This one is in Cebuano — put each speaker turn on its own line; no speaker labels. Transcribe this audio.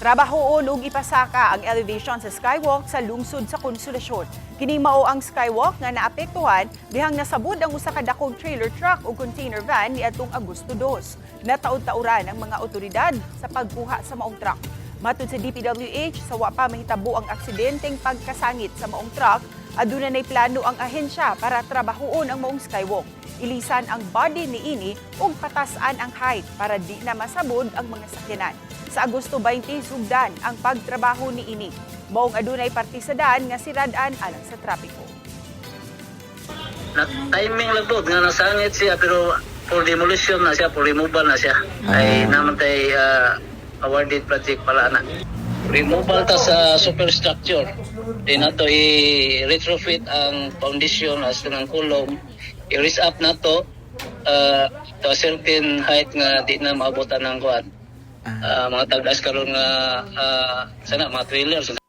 Trabahoon ug ipasaka ang elevation sa skywalk sa lungsod sa Konsolasyon. Kini mao ang skywalk nga naapektuhan dihang nasabud ang usa ka dakong trailer truck ug container van niadtong Agosto 2. Nataud-tauran ang mga otoridad sa pagkuha sa maong truck. Matud sa DPWH, sa wa pa mahitabo ang aksidenteng pagkasangit sa maong truck, aduna nay plano ang ahensya para trabahoon ang maong skywalk. Ilisan ang body niini ug patasan ang height para di na masabod ang mga sakyanan. Sa Agosto 20, sugdan ang pagtrabaho niini. Maong adunay parte sa daan nga sirad-an alang sa trapiko.
Na timing lang po nga nasangit siya, pero for demolition na siya, for removal na siya. Ay naman tay awarded project pala na. Removal ta sa superstructure. Di na to i-retrofit ang foundation as ng column. I-raise up na to to a certain height nga di na maabotan ng kuan. Mga tag-as karon nga sana mga trailers.